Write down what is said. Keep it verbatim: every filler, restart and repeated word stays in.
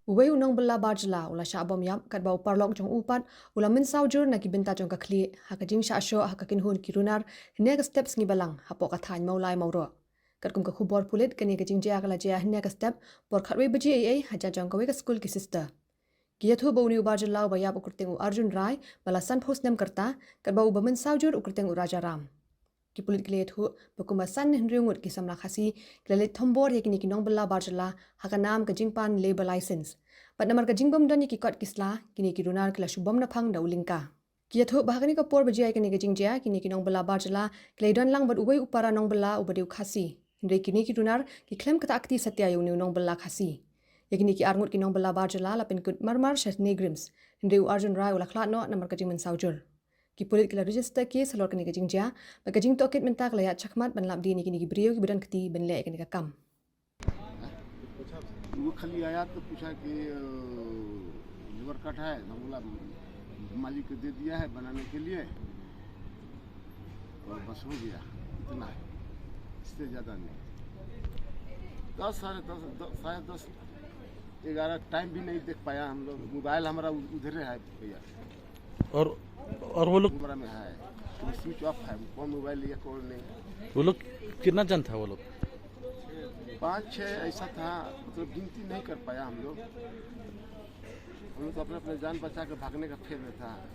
Uwei u nongbylla bar jylla u la shah bom ïap katba u paralok jong u pat u la mynsaw jur na ki bynta jong ka khlieh ha ka jingshah shoh ha ka kynhun ki runar hynne ka step sngi Balang hapoh ka thaiñ Mawlai Mawroh. Katkum ka khubor pulit, kane ka jingjia ka la jia hynne ka step por khatwei baje eiei ha jajong kawei ka skul ki sister. Ki ïathuh ba une u bar jylla uba ïap u kyrteng u Arjun Rai ba la sanphew snem ka rta, katba uba mynsaw jur u kyrteng u Rajaram. Ki pulit ki la ïathuh ba kumba san ne hynriew ngut ki samla Khasi ki la leit thombor ïa kine ki nongbylla bar jylla ha ka nam ka jingpan labour license. Bad namar ka jingbym don ïa ki kot ki sla, kine ki runar ki la shu bom naphang da u lyngka. Ki ïathuh ba ha kane ka por ba jia ïa kane ka jingjia, kine ki nongbylla bar jylla ki la ïadon lang bad uwei u para nongbylla uba dei u Khasi. Hynrei kine ki runar ki khlem kata ka kti satia ïa une u nongbylla Khasi. Ïa kine ki ar ngut ki nongbylla bar jylla la pynkut marmar sha NEIGRIHMS, hynrei u Arjun Rai u la khlad noh namar ka jingmynsaw jur. Ki pulit ki la register case halor kane ka jingjia, bad ka jingtohkit mynta ka la ïaid shakhmat ban lap dien ïa kine ki briew kiba don kti ban leh ïa kane ka kam. वो खाली आया तो पूछा कि लेबर कार्ड है? मैं बोला मालिक को दे दिया है बनाने के लिए, और बस हो गया, इतना है, इससे ज़्यादा नहीं। दस, साढ़े दस, दस, साढ़े दस, ग्यारह, टाइम भी नहीं देख पाया हम लोग। मोबाइल हमारा उ- उधर है भैया। और और वो लोग कैमरा में है, तो स्विच ऑफ है, कौन मोबाइल लिया कौन नहीं। वो लोग कितना जन था वो लोग? पाँच छः ऐसा था, मतलब गिनती नहीं कर पाया हम लोग। हम लोग तो अपने अपने जान बचा के भागने का फेर में था।